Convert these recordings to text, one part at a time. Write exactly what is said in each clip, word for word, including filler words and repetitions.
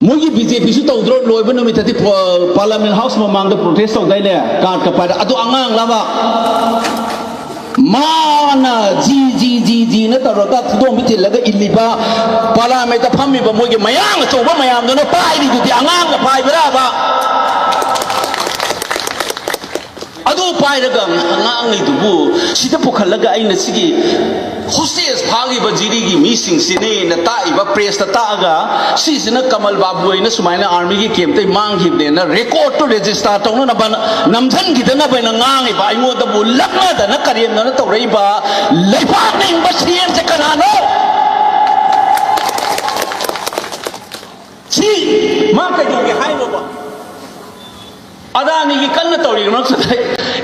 ꯃꯣꯏꯒꯤ B J ꯄꯤꯁꯨ ꯇꯧꯗ꯭ꯔꯣ? ꯂꯣꯏꯕ ꯅꯨꯃꯤꯠꯇꯗꯤ ꯄ-, ꯄꯥꯔꯂꯥꯃꯦꯟ ꯍꯥꯎꯁ ꯃꯃꯥꯡꯗ ꯄ꯭ꯔꯣꯇꯦꯁ ꯇꯧꯗꯥꯏꯅꯦ? ꯀꯥꯔꯠꯀ ꯄꯥꯏꯔ꯫ ꯑꯗꯨ ꯑꯉꯥꯡꯂꯕ? ꯃꯥꯅ ꯖꯤ, ꯖꯤ, ꯖꯤ, ꯖꯤꯅ ꯇꯧꯔꯒ ꯈꯨꯗꯣꯝꯕꯤ ꯊꯤꯜꯂꯒ ꯏꯜꯂꯤꯕ ꯄꯥꯔꯂꯥꯃꯦꯟꯇ ꯐꯝꯃꯤꯕ ꯃꯣꯏꯒꯤ ꯃꯌꯥꯡ ꯑꯆꯧꯕ ꯃꯌꯥꯝꯗꯨꯅ ꯄꯥꯏꯔꯤꯗꯨꯗꯤ ꯑꯉꯥꯡꯅ ꯄꯥꯏꯕ꯭ꯔꯥꯕ? ꯑꯗꯨ ꯄꯥꯏꯔꯒ ꯉꯥꯡꯉꯤꯗꯨꯕꯨ ꯁꯤꯗ ꯄꯨꯈꯠꯂꯒ ꯑꯩꯅ ꯁꯤꯒꯤ ꯍꯣꯁꯇꯦꯖ ꯐꯥꯈꯤꯕ ꯖꯤꯔꯤꯒꯤ ꯃꯤꯁꯤꯡꯁꯤꯅꯦꯅ ꯇꯥꯛꯏꯕ ꯄ꯭ꯔꯦꯁꯇ ꯇꯥꯛꯑꯒ ꯁꯤꯁꯤꯅ ꯀꯃꯜ ꯕꯥꯕꯨ ꯑꯩꯅ ꯁꯨꯃꯥꯏꯅ ꯑꯥꯔꯃꯤꯒꯤ ꯀꯦꯝꯇꯩ ꯃꯥꯡꯈꯤꯕꯅꯦꯅ ꯔꯦꯀꯣꯔꯠꯇꯨ ꯔꯦꯖꯤꯁꯇꯥꯔ ꯇꯧꯅꯅꯕ ꯅꯝꯁꯤꯟꯈꯤꯗꯅꯕ ꯑꯩꯅ ꯉꯥꯡꯉꯤꯕ ꯑꯩꯉꯣꯟꯗꯕꯨ ꯂꯛꯅꯗꯅ ꯀꯔꯦꯝꯅꯅ ꯇꯧꯔꯛꯏꯕ ꯂꯩꯕꯥꯛ ꯅꯤꯡꯕ ꯁꯤ ꯑꯦꯝꯁꯦ ꯀꯅꯥꯅꯣ? ꯁꯤ ꯃꯥ ꯀꯩꯗꯧꯒꯦ ꯍꯥꯏꯅꯣꯕ? ꯑꯗꯥꯅꯤꯒꯤ ꯀꯟꯅ ꯇꯧꯔꯤꯕ ꯃꯔꯛꯁꯤꯗ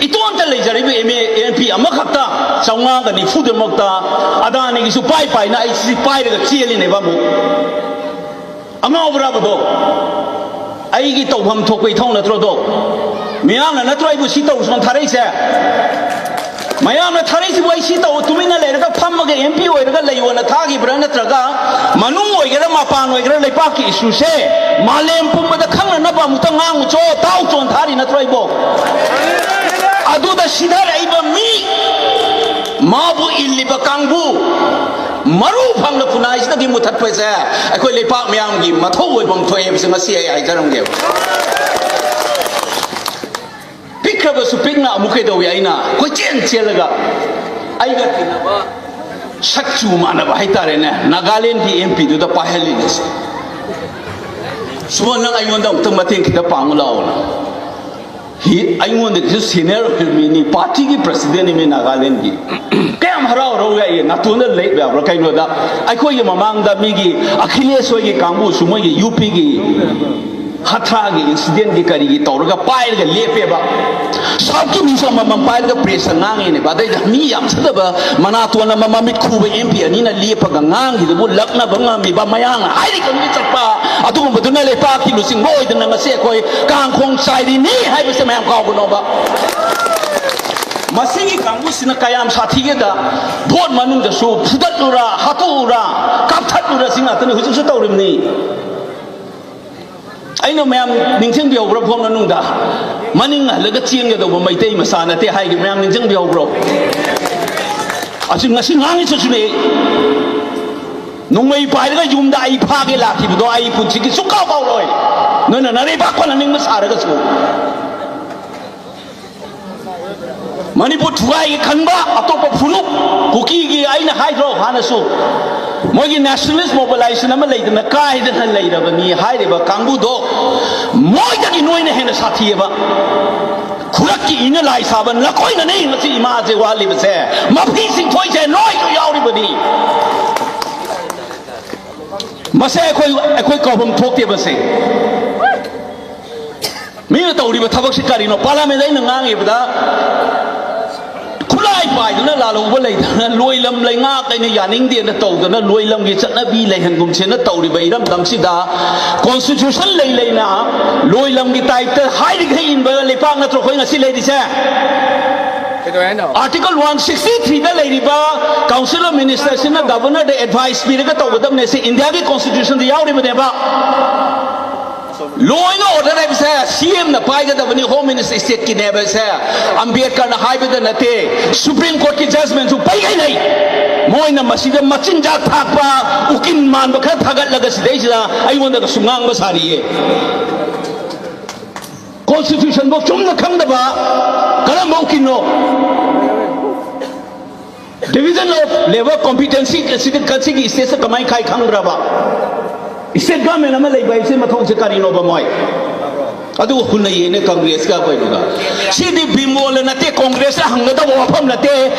ꯏꯇꯣꯝꯇ ꯂꯩꯖꯔꯤꯕ ꯑꯦꯝ ꯑꯦ, ꯑꯦꯝ ꯄꯤ ꯑꯃꯈꯛꯇ ꯆꯥꯝꯃꯉꯥꯒ ꯅꯤꯐꯨꯗꯃꯛꯇ ꯑꯗꯥꯅꯤꯒꯤꯁꯨ ꯄꯥꯏ ꯄꯥꯏꯅ ꯑꯩ ꯁꯤ ꯄꯥꯏꯔꯒ ꯆꯦꯜꯂꯤꯅꯦꯕ ꯑꯃꯨꯛ꯫ ꯑꯉꯥꯎꯕ꯭ꯔꯕꯗꯣ? ꯑꯩꯒꯤ ꯇꯧꯐꯝ ꯊꯣꯛꯄ ꯏꯊꯧ ꯅꯠꯇ꯭ꯔꯣꯗꯣ? ꯃꯤꯌꯥꯝꯅ ꯅꯠꯇ꯭ꯔꯣ ꯑꯩꯕꯨ ꯁꯤ ꯇꯧꯁꯣꯅ ꯊꯥꯔꯛꯏꯁꯦ? ꯃꯌꯥꯝꯅ ꯊꯥꯔꯛꯏꯁꯤꯕꯨ ꯑꯩ ꯁꯤ ꯇꯧ, ꯇꯨꯃꯤꯟꯅ ꯂꯩꯔꯒ ꯐꯝꯃꯒ ꯑꯦꯝ ꯄꯤ ꯑꯣꯏꯔꯒ ꯂꯩꯌꯣꯅ ꯊꯥꯈꯤꯕ꯭ꯔꯥ? ꯅꯠꯇ꯭ꯔꯒ ꯃꯅꯨꯡ ꯑꯣꯏꯒꯦꯔꯥ ꯃꯄꯥꯟ ꯑꯣꯏꯒꯦꯔꯥ ꯂꯩꯕꯥꯛꯀꯤ ꯏꯁꯨꯁꯦ ꯃꯥꯂꯦꯝ ꯄꯨꯝꯕꯗ ꯈꯪꯅꯅꯕ ꯑꯃꯨꯛꯇ ꯉꯥꯡꯉꯨꯆꯣ, ꯇꯥꯎꯆꯣꯅ ꯊꯥꯔꯤ ꯅꯠꯇ꯭ꯔꯣ ꯑꯩꯕꯣ? ꯑꯗꯨꯗ ꯁꯤꯊꯔꯛꯏꯕ ꯃꯤ, ꯃꯥꯕꯨ ꯏꯜꯂꯤꯕ ꯀꯥꯡꯕꯨ, ꯃꯔꯨ ꯐꯪꯅ ꯈꯨꯟꯅꯥꯏꯁꯤꯗꯒꯤ ꯃꯨꯊꯠꯄꯁꯦ ꯑꯩꯈꯣꯏ ꯂꯩꯄꯥꯛ ꯃꯤꯌꯥꯝꯒꯤ ꯃꯊꯧ ꯑꯣꯏꯐꯝ ꯊꯣꯛꯑꯦ ꯍꯥꯏꯕꯁꯦ ꯉꯁꯤ ꯑꯩ ꯍꯥꯏꯖꯔꯝꯒꯦꯕ꯫ ꯄꯤꯛꯈ꯭ꯔꯕꯁꯨ ꯄꯤꯛꯅ ꯑꯃꯨꯛ ꯀꯩꯗꯧꯏ? ꯑꯩꯅ ꯀꯣꯏꯆꯦꯟ ꯆꯦꯜꯂꯒ ꯑꯩꯒ ꯇꯤꯟꯅꯕ ꯁꯛꯆꯨ ꯃꯥꯟꯅꯕ ꯍꯥꯏꯇꯥꯔꯦꯅꯦ, ꯅꯥꯒꯥꯂꯦꯟꯒꯤ ꯑꯦꯝ ꯄꯤꯗꯨꯗ ꯄꯥꯏꯍꯜꯂꯤꯅꯦ꯫ ꯁꯨꯃꯟ, ꯅꯪ ꯑꯩꯉꯣꯟꯗ ꯑꯃꯨꯛꯇꯪ ꯃꯇꯦꯡ ꯈꯤꯇ ꯄꯥꯡꯉꯨ ꯂꯥꯛꯑꯣꯅ꯫ ꯍꯤ-, ꯑꯩꯉꯣꯟꯗꯒꯤꯁꯨ ꯁꯦꯅꯤꯌꯔ ꯑꯣꯏꯕ ꯃꯤꯅꯤ, ꯄꯥꯔꯇꯤꯒꯤ ꯄ꯭ꯔꯁꯤꯗꯦꯟꯅꯤ ꯃꯤ ꯅꯥꯒꯥꯂꯦꯟꯒꯤ꯫ ꯀꯌꯥꯝ ꯍꯔꯥꯎ ꯍꯔꯥꯎ ꯌꯥꯏꯌꯦ, ꯅꯥꯇꯣꯟꯗ ꯂꯦꯞ ꯌꯥꯕ꯭ꯔꯥ? ꯀꯩꯅꯣꯗ ꯑꯩꯈꯣꯏꯒꯤ ꯃꯃꯥꯡꯗ ꯃꯤꯒꯤ ꯑꯈꯤꯂꯦꯁ ꯍꯣꯏꯒꯤ ꯀꯥꯡꯕꯨꯁꯨ, ꯃꯣꯏꯒꯤ ꯌꯨ ꯄꯤꯒꯤ ꯍꯊ꯭ꯔꯥꯒꯤ ꯏꯟꯁꯤꯗꯦꯟꯒꯤ ꯀꯔꯤꯒꯤ ꯇꯧꯔꯒ ꯄꯥꯏꯔꯒ ꯂꯦꯞꯄꯦꯕ꯫ ꯁꯥꯎꯠꯀꯤ ꯃꯤꯁꯨ ꯑꯃꯃꯝ ꯄꯥꯏꯔꯒ ꯄ꯭ꯔꯦꯁꯇ ꯉꯥꯡꯉꯤꯅꯦꯕ꯫ ꯑꯗꯩꯗ ꯃꯤ ꯌꯥꯝ ꯆꯠꯇꯕ ꯃꯅꯥꯇꯣꯟ ꯑꯃ ꯃꯃꯤꯠ ꯈꯨꯕ ꯑꯦꯝ ꯄꯤ ꯑꯅꯤꯅ ꯂꯦꯞꯄꯒ ꯉꯥꯡꯈꯤꯗꯨꯕꯨ ꯂꯛꯅꯕ ꯉꯝꯃꯤꯕ, ꯃꯌꯥꯡꯅ ꯍꯥꯏꯔꯤ ꯈꯪꯗꯦ ꯆꯠꯄ, ꯑꯗꯨꯒꯨꯝꯕꯗꯨꯅ ꯂꯩꯄꯥꯛꯀꯤ ꯂꯨꯆꯤꯡꯕ ꯑꯣꯏꯗꯅ ꯉꯁꯤ ꯑꯩꯈꯣꯏ ꯀꯥꯡꯈꯣꯡ ꯆꯥꯏꯔꯤꯅꯤ ꯍꯥꯏꯕꯁꯦ ꯃꯌꯥꯝ ꯀꯥꯎꯒꯅꯣꯕ꯫ ꯃꯁꯤꯒꯤ ꯀꯥꯡꯕꯨꯁꯤꯅ ꯀꯌꯥꯝ ꯁꯥꯊꯤꯒꯦꯗ, ꯚꯣꯠ ꯃꯅꯨꯡꯗꯁꯨ ꯐꯨꯗꯠꯂꯨꯔꯥ, ꯍꯥꯠꯇꯣꯛꯎꯔꯥ, ꯀꯥꯞꯊꯠꯂꯨꯔꯥ, ꯁꯤ ꯉꯥꯛꯇꯅꯤ ꯍꯧꯖꯤꯛꯁꯨ ꯇꯧꯔꯤꯕꯅꯤ꯫ ꯑꯩꯅ ꯃꯌꯥꯝ ꯅꯤꯡꯁꯤꯡꯕꯤꯍꯧꯕ꯭ꯔꯥ ꯐꯣꯝ ꯃꯅꯨꯡꯗ? ꯃꯅꯤꯡ ꯍꯜꯂꯒ ꯆꯦꯟꯒꯗꯧꯕ ꯃꯩꯇꯩ ꯃꯆꯥ ꯅꯠꯇꯦ ꯍꯥꯏꯒꯤ ꯃꯌꯥꯝ ꯅꯤꯡꯁꯤꯡꯕꯤꯍꯧꯕ꯭ꯔꯣ? ꯑꯁꯤ ꯉꯁꯤ ꯉꯥꯡꯉꯤꯁꯤꯁꯨꯅꯦ꯫ ꯅꯣꯡꯃꯩ ꯄꯥꯏꯔꯒ ꯌꯨꯝꯗ ꯑꯩ ꯐꯥꯒꯦ ꯂꯥꯛꯈꯤꯕꯗꯣ ꯑꯩ ꯄꯨꯟꯁꯤꯒꯤ ꯁꯨꯡꯀꯥꯎ ꯀꯥꯎꯔꯣꯏ꯫ ꯅꯣꯏꯅ ꯅꯔꯩꯕꯥꯛ ꯀꯣꯟꯅꯅꯤꯡꯕ ꯁꯥꯔꯒꯁꯨ꯫ ꯃꯅꯤꯄꯨꯔ ꯊꯨꯒꯥꯏꯒꯦ ꯈꯟꯕ ꯑꯇꯣꯞꯄ ꯐꯨꯔꯨꯞ, ꯀꯨꯀꯤꯒꯤ ꯑꯩꯅ ꯍꯥꯏꯗ꯭ꯔꯣ ꯍꯥꯟꯅꯁꯨ, ꯃꯣꯏꯒꯤ nationalist mobilization ꯑꯃ ꯂꯩꯗꯅ ꯀꯥꯏꯗꯅ ꯂꯩꯔꯕꯅꯤ ꯍꯥꯏꯔꯤꯕ ꯀꯥꯡꯕꯨꯗꯣ, ꯃꯣꯏꯗꯒꯤ ꯅꯣꯏꯅ ꯍꯦꯟꯅ ꯁꯥꯊꯤꯑꯕ꯫ ꯈꯨꯔꯛꯀꯤ ꯏꯅ ꯂꯥꯏ ꯁꯥꯕ ꯅꯈꯣꯏꯅꯅꯦ ꯉꯁꯤ ꯏꯃꯥꯁꯦ ꯋꯥꯍꯜꯂꯤꯕꯁꯦ, ꯃꯐꯤ ꯆꯤꯡꯊꯣꯛꯏꯁꯦ ꯅꯣꯏꯁꯨ ꯌꯥꯎꯔꯤꯕꯅꯤ꯫ ꯃꯁꯦ ꯑꯩꯈꯣꯏ, ꯑꯩꯈꯣꯏ ꯀꯧꯐꯝ ꯊꯣꯛꯇꯦ ꯃꯁꯦ꯫ ꯃꯤꯅ ꯇꯧꯔꯤꯕ ꯊꯕꯛꯁꯤ ꯀꯔꯤꯅꯣ? ꯄꯥꯔꯂꯤꯌꯥꯃꯦꯟꯗ ꯑꯩꯅ ꯉꯥꯡꯉꯤꯕꯗ ꯈꯨꯠꯂꯥꯏ ꯄꯥꯏꯗꯨꯅ ꯂꯥꯜꯍꯧꯕ ꯂꯩꯗꯅ ꯂꯣꯏꯂꯝ ꯂꯩꯉꯥꯛ ꯑꯩꯅ ꯌꯥꯅꯤꯡꯗꯦꯅ ꯇꯧꯗꯅ ꯂꯣꯏꯂꯝꯒꯤ ꯆꯠꯅꯕꯤ ꯂꯩꯍꯟꯒꯨꯝꯁꯦꯅ ꯇꯧꯔꯤꯕ ꯏꯔꯝꯗꯝꯁꯤꯗ constitution ꯂꯩ ꯂꯩꯅ ꯂꯣꯏꯂꯝꯒꯤ type ꯇ ꯍꯥꯏꯔꯤꯈꯩ ꯏꯟꯕ ꯂꯩꯄꯥꯛ ꯅꯠꯇ꯭ꯔꯣ ꯑꯩꯈꯣꯏ ꯉꯁꯤ ꯂꯩꯔꯤꯁꯦ? Article one sixty three ꯗ ꯂꯩꯔꯤꯕ Council of Minister ꯁꯤꯅ Governor ꯗ advice ꯄꯤꯔꯒ ꯇꯧꯒꯗꯕꯅꯦ꯫ ꯁꯤ ꯏꯟꯗꯤꯌꯥꯒꯤ constitution the ꯌꯥꯎꯔꯤꯕꯅꯦꯕ꯫ Law and order ꯍꯥꯏꯕꯁꯦ C M ꯅ ꯄꯥꯏꯒꯗꯕꯅꯤ, Home Minister state ꯀꯤꯅꯦꯕ ꯁꯦ꯫ ꯑꯝꯕꯦꯗꯀꯔꯅ ꯍꯥꯏꯕꯗ ꯅꯠꯇꯦ, Supreme Court ꯀꯤ judgment ꯁꯨ ꯄꯩꯒꯩ ꯂꯩ꯫ ꯃꯣꯏꯅ ꯃꯁꯤꯗ ꯃꯆꯤꯟꯖꯥꯛ ꯊꯥꯛꯄ, ꯎꯀꯤꯜ ꯃꯥꯟꯕ ꯈꯔ ꯊꯥꯒꯠꯂꯒ ꯁꯤꯗꯩꯁꯤꯗ ꯑꯩꯉꯣꯟꯗꯒꯁꯨ ꯉꯥꯡꯕ ꯁꯥꯔꯤꯌꯦ꯫ Constitution ꯐꯥꯎ ꯆꯨꯝꯅ ꯈꯪꯗꯕ ꯀꯔꯝꯕ ꯎꯀꯤꯜꯅꯣ? Division of Labour Competency CD ꯀꯟꯁꯤꯒꯤ state ꯇ ꯀꯃꯥꯏꯅ ꯈꯥꯏ ꯈꯪꯕ꯭ꯔꯕ? State government ꯑꯃ ꯂꯩꯕ ꯍꯥꯏꯁꯦ ꯃꯊꯧꯁꯦ ꯀꯔꯤꯅꯣꯕ ꯃꯣꯏ? ꯑꯗꯨꯒ ꯍꯨꯟꯅꯩꯌꯦꯅꯦ Congress ꯀ ꯑꯩꯈꯣꯏꯗꯨꯒ꯫ ꯁꯤꯗꯤ ꯕꯤꯃꯣꯜꯅ ꯅꯠꯇꯦ, Congress ꯅ ꯍꯪꯒꯗꯕ ꯋꯥꯐꯝ ꯅꯠꯇꯦ,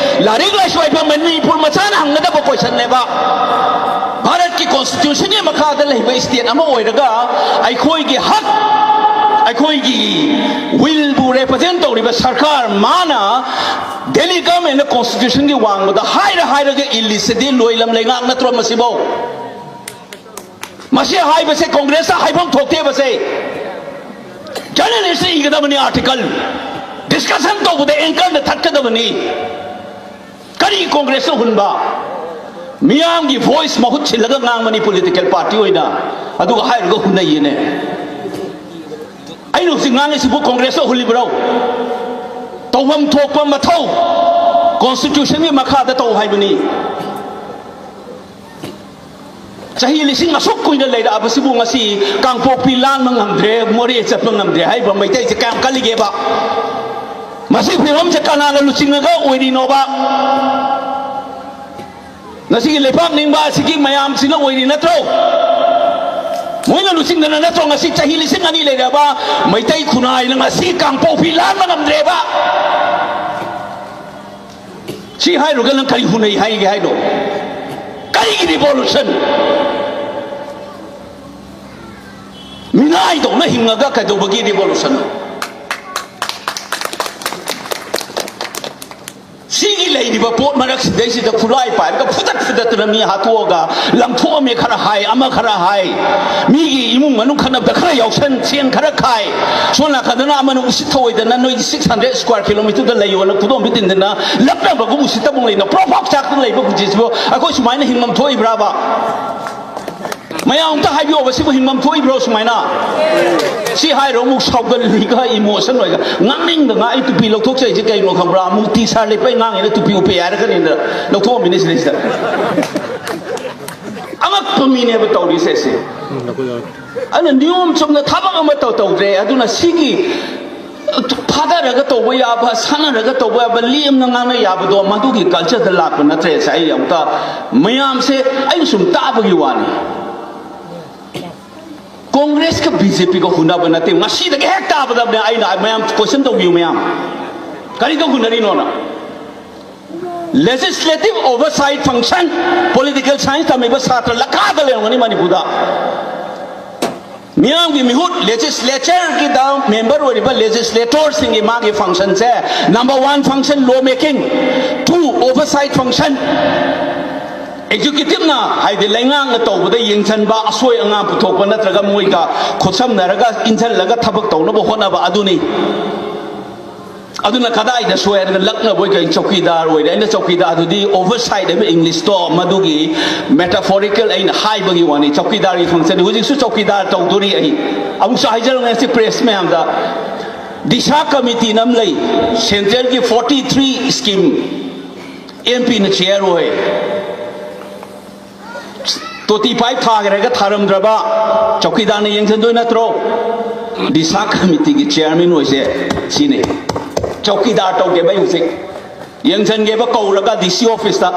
ꯂꯥꯏꯔꯤꯛ ꯂꯥꯏꯁꯨ ꯍꯩꯕ ꯃꯅꯤꯄꯨꯔ ꯃꯆꯥꯅ ꯍꯪꯒꯗꯕ question ꯅꯦꯕ꯫ ꯚꯥꯔꯠꯀꯤ constitution ꯒꯤ ꯃꯈꯥꯗ ꯂꯩꯕ state ꯑꯃ ꯑꯣꯏꯔꯒ ꯑꯩꯈꯣꯏꯒꯤ ꯍꯛ, ꯑꯩꯈꯣꯏꯒꯤ will ꯕꯨ represent ꯇꯧꯔꯤꯕ ꯁꯔꯀꯥꯔ ꯃꯥꯅ Delhi government ꯅ constitution ꯒꯤ ꯋꯥꯡꯃꯗ ꯍꯥꯏꯔ ꯍꯥꯏꯔꯒ ꯏꯜꯂꯤꯁꯤꯗꯤ ꯂꯣꯏꯂꯝ ꯂꯩꯉꯥꯛ ꯅꯠꯇ꯭ꯔꯣ ꯃꯁꯤꯕꯧ? ꯃꯁꯤ ꯍꯥꯏꯕꯁꯦ Congress ꯇ ꯍꯥꯏꯐꯝ ꯊꯣꯛꯇꯦꯕꯁꯦ꯫ Journalist ꯅ ꯏꯒꯗꯕꯅꯤ article꯫ Discussion ꯇꯧꯕꯗ anchor ꯅ ꯊꯠꯀꯗꯕꯅꯤ꯫ ꯀꯔꯤ Congress ꯅ ꯍꯨꯟꯕ? ꯃꯤꯌꯥꯝꯒꯤ voice ꯃꯍꯨꯠ ꯁꯤꯜꯂꯒ ꯉꯥꯡꯕꯅꯤ political party ꯑꯣꯏꯅ, ꯑꯗꯨꯒ ꯍꯥꯏꯔꯒ ꯍꯨꯟꯅꯩꯌꯦꯅꯦ꯫ ꯑꯩꯅ ꯍꯧꯖꯤꯛ ꯉꯥꯡꯉꯤꯁꯤꯕꯨ ꯀꯣꯡꯒ꯭ꯔꯦꯁꯇ ꯍꯨꯜꯂꯤꯕ꯭ꯔꯣ? ꯇꯧꯐꯝ ꯊꯣꯛꯄ ꯃꯊꯧ ꯀꯣꯟꯁꯇꯤꯇ꯭ꯌꯨꯁꯟꯒꯤ ꯃꯈꯥꯗ ꯇꯧ ꯍꯥꯏꯕꯅꯤ꯫ ꯆꯍꯤ ꯂꯤꯁꯤꯡ ꯑꯁꯨꯛ ꯀꯨꯏꯅ ꯂꯩꯔꯛꯑꯕꯁꯤꯕꯨ ꯉꯁꯤ ꯀꯥꯡꯄꯣꯛꯄꯤ ꯂꯥꯟꯕ ꯉꯝꯗ꯭ꯔꯦ, ꯃꯣꯔꯦ ꯆꯠꯄ ꯉꯝꯗ꯭ꯔꯦ ꯍꯥꯏꯔꯤꯕ ꯃꯩꯇꯩꯁꯦ ꯀꯌꯥꯝ ꯀꯜꯂꯤꯒꯦꯕ? ꯃꯁꯤ ꯐꯤꯕꯝꯁꯦ ꯀꯅꯥꯅ ꯂꯨꯆꯤꯡꯉꯒ ꯑꯣꯏꯔꯤꯅꯣꯕ? ꯉꯁꯤꯒꯤ ꯂꯩꯕꯥꯛ ꯅꯤꯡꯕ ꯑꯁꯤꯒꯤ ꯃꯌꯥꯝꯁꯤꯅ ꯑꯣꯏꯔꯤ ꯅꯠꯇ꯭ꯔꯣ? ꯃꯣꯏꯅ ꯂꯨꯆꯤꯡꯗꯅ ꯅꯠꯇ꯭ꯔꯣ ꯉꯁꯤ ꯆꯍꯤ ꯂꯤꯁꯤꯡ ꯑꯅꯤ ꯂꯩꯔꯕ ꯃꯩꯇꯩ ꯈꯨꯟꯅꯥꯏꯅ ꯉꯁꯤ ꯀꯥꯡꯄꯣꯛꯄꯤ ꯂꯥꯟꯕ ꯉꯝꯗ꯭ꯔꯦꯕ? ꯁꯤ ꯍꯥꯏꯔꯨꯔꯒ ꯅꯪ ꯀꯔꯤ ꯍꯨꯟꯅꯩ ꯍꯥꯏꯒꯦ ꯍꯥꯏꯅꯣ? ꯀꯔꯤꯒꯤ ꯔꯤꯚꯣꯂꯨꯁꯟ? ꯃꯤꯅꯥꯏꯗꯧꯅ ꯍꯤꯡꯉꯒ ꯀꯩꯗꯧꯕꯒꯤ ꯔꯤꯚꯣꯂꯨꯁꯟ? ꯁꯤꯒꯤ ꯂꯩꯔꯤꯕ ꯄꯣꯠ ꯃꯔꯛꯁꯤꯗꯩꯁꯤꯗ ꯈꯨꯠꯂꯥꯏ ꯄꯥꯏꯔꯒ ꯐꯨꯗꯠ ꯐꯨꯗꯠꯇꯅ ꯃꯤ ꯍꯥꯠꯇꯣꯛꯑꯒ, ꯂꯪꯊꯣꯛꯑꯝꯃꯦ ꯈꯔ ꯍꯥꯏ, ꯑꯃ ꯈꯔ ꯍꯥꯏ, ꯃꯤꯒꯤ ꯏꯃꯨꯡ ꯃꯅꯨꯡ ꯈꯠꯅꯕꯗ ꯈꯔ ꯌꯥꯎꯁꯟ, ꯁꯦꯟ ꯈꯔ ꯈꯥꯏ, ꯁꯣꯝ ꯅꯥꯀꯟꯗꯅ ꯑꯃꯅ ꯎꯁꯤꯠ ꯊꯧꯑꯣꯏꯗꯅ ꯅꯣꯏꯒꯤ six hundred square kilometer ꯗ ꯂꯩꯌꯣꯅ ꯈꯨꯗꯣꯝꯕꯤ ꯇꯤꯟꯗꯅ ꯂꯛꯅꯕꯒꯨꯝ ꯎꯁꯤꯠꯇꯕ ꯂꯩꯅ ꯄ꯭ꯔꯣꯞ ꯄ꯭ꯔꯣꯞ ꯆꯥꯛꯇꯅ ꯂꯩꯕ ꯄꯨꯟꯁꯤꯁꯤꯕꯨ ꯑꯩꯈꯣꯏ ꯁꯨꯃꯥꯏꯅ ꯍꯤꯡꯐꯝ ꯊꯣꯛꯏꯕ꯭ꯔꯥꯕ? ꯃꯌꯥꯝ ꯑꯝꯇ ꯍꯥꯏꯕꯤꯌꯣꯕ, ꯁꯤꯕꯨ ꯍꯤꯡꯐꯝ ꯊꯣꯛꯏꯕ꯭ꯔꯣ ꯁꯨꯃꯥꯏꯅ? ꯁꯤ ꯍꯥꯏꯔꯣ, ꯑꯃꯨꯛ ꯁꯥꯎꯒꯜꯂꯤꯒ ꯏꯃꯣꯁꯟ ꯑꯣꯏꯒ ꯉꯥꯡꯅꯤꯡꯗ ꯉꯥꯡ꯫ ꯑꯩ ꯇꯨꯄꯤ ꯂꯧꯊꯣꯛꯆꯩꯁꯦ ꯀꯩꯅꯣ ꯈꯪꯕ꯭ꯔꯥ? ꯑꯃꯨꯛ ꯇꯤ ꯁꯥꯔ ꯂꯤꯠꯄꯩ ꯉꯥꯡꯉꯤꯅ ꯇꯨꯄꯤ ꯎꯞꯄꯦ ꯍꯥꯏꯔꯛꯀꯅꯤꯅ ꯂꯧꯊꯣꯛꯑꯝꯃꯤꯅꯦ ꯁꯤꯗꯩꯁꯤꯗ꯫ ꯑꯉꯛꯄ ꯃꯤꯅꯦꯕ ꯇꯧꯔꯤꯁꯦ ꯑꯩꯁꯦ꯫ ꯑꯗꯨꯅ ꯅꯤꯌꯣꯝ ꯆꯨꯝꯅ ꯊꯕꯛ ꯑꯃ ꯇꯧ ꯇꯧꯗ꯭ꯔꯦ꯫ ꯑꯗꯨꯅ ꯁꯤꯒꯤ ꯐꯥꯗꯔꯒ ꯇꯧꯕ ꯌꯥꯕ, ꯁꯥꯟꯅꯔꯒ ꯇꯧꯕ ꯌꯥꯕ, ꯂꯦꯝꯅ ꯉꯥꯡꯅ ꯌꯥꯕꯗꯣ ꯃꯗꯨꯒꯤ ꯀꯜꯆꯔꯗ ꯂꯥꯛꯄ ꯅꯠꯇ꯭ꯔꯦ꯫ ꯁꯦ ꯑꯩ ꯑꯃꯨꯛꯇ ꯃꯌꯥꯝꯁꯦ ꯑꯩꯅ ꯁꯨꯝ ꯇꯥꯕꯒꯤ ꯋꯥꯅꯤ꯫ ꯀꯣꯡꯒ꯭ꯔꯦꯁꯀ ꯕꯤ ꯖꯦ ꯄꯤꯒ ꯍꯨꯟꯅꯕ ꯅꯠꯇꯦ꯫ ꯉꯁꯤꯗꯒꯤ ꯍꯦꯛ ꯇꯥꯕꯗꯅꯦ ꯑꯩꯅ ꯃꯌꯥꯝ ꯀꯣꯏꯁꯟ ꯇꯧꯕꯤꯌꯨ ꯃꯌꯥꯝ꯫ ꯀꯔꯤꯒ ꯍꯨꯟꯅꯔꯤꯅꯣꯅ? Legislative Oversight Function, political science ꯇꯝꯃꯤꯕ ꯁꯥꯇ꯭ꯔ ꯂꯈꯥꯗ ꯂꯩꯔꯝꯒꯅꯤ ꯃꯅꯤꯄꯨꯔꯗ꯫ ꯃꯤꯌꯥꯝꯒꯤ ꯃꯤꯍꯨꯠ, ꯂꯦꯖꯤꯁꯂꯦꯆꯔꯒꯤꯗ ꯃꯦꯝꯕꯔ ꯑꯣꯏꯔꯤꯕ ꯂꯦꯖꯤꯁꯂꯦꯇꯣꯔꯁꯤꯡꯒꯤ ꯃꯥꯒꯤ ꯐꯪꯁꯟꯁꯦ, number one function law making, two oversight function, ꯑꯦꯛꯖꯤꯀ꯭ꯌꯨꯇꯤꯞꯅ ꯍꯥꯏꯗꯤ ꯂꯩꯉꯥꯛꯅ ꯇꯧꯕꯗ ꯌꯦꯡꯁꯤꯟꯕ, ꯑꯁꯣꯏ ꯑꯉꯥꯝ ꯄꯨꯊꯣꯛꯄ ꯅꯠꯇ꯭ꯔꯒ ꯃꯣꯏꯒ ꯈꯨꯠꯁꯝꯅꯔꯒ ꯏꯟꯁꯤꯜꯂꯒ ꯊꯕꯛ ꯇꯧꯅꯕ ꯍꯣꯠꯅꯕ ꯑꯗꯨꯅꯤ꯫ ꯑꯗꯨꯅ ꯀꯗꯥꯏꯗ ꯁꯣꯏ ꯍꯥꯏꯔꯒ ꯂꯛꯅꯕꯣꯏ ꯀꯩ ꯆꯧꯀꯤꯗꯥꯔ ꯑꯣꯏꯔꯦ꯫ ꯑꯩꯅ ꯆꯧꯀꯤꯗꯥꯔ ꯑꯗꯨꯗꯤ oversight ꯍꯥꯏꯕ English ꯇꯣ, ꯃꯗꯨꯒꯤ metaphorical ꯑꯩꯅ ꯍꯥꯏꯕꯒꯤ ꯋꯥꯅꯤ꯫ ꯆꯧꯀꯤꯗꯥꯔꯒꯤ function ꯍꯧꯖꯤꯛꯁꯨ ꯆꯧꯀꯤꯗꯥꯔ ꯇꯧꯗꯣꯔꯤ꯫ ꯑꯩ ꯑꯃꯨꯛꯁꯨ ꯍꯥꯏꯖꯔꯝꯒꯦ ꯁꯤ press ꯃꯌꯥꯝꯗ, ꯗꯤꯁꯥ committee ꯅ ꯑꯃ ꯂꯩ, central ꯒꯤ forty three scheme MP ꯅ chair ꯑꯣꯏ꯫ ꯇꯣꯇꯤ pipe ꯊꯥꯈ꯭ꯔꯒ ꯊꯥꯔꯝꯗ꯭ꯔꯕ ꯆꯧꯀꯤꯗꯥꯔꯅ ꯌꯦꯡꯁꯤꯟꯗꯣꯏ ꯅꯠꯇ꯭ꯔꯣ? ꯗꯤꯁꯥ committee ꯒꯤ chairman ꯑꯣꯏꯁꯦ ꯁꯤꯅꯤ꯫ ꯆꯧꯀꯤꯗꯥꯔ ꯇꯧꯒꯦꯕ ꯑꯩ ꯍꯧꯖꯤꯛ꯫ ꯌꯦꯡꯁꯤꯟꯒꯦꯕ ꯀꯧꯔꯒ DC office ꯇ꯫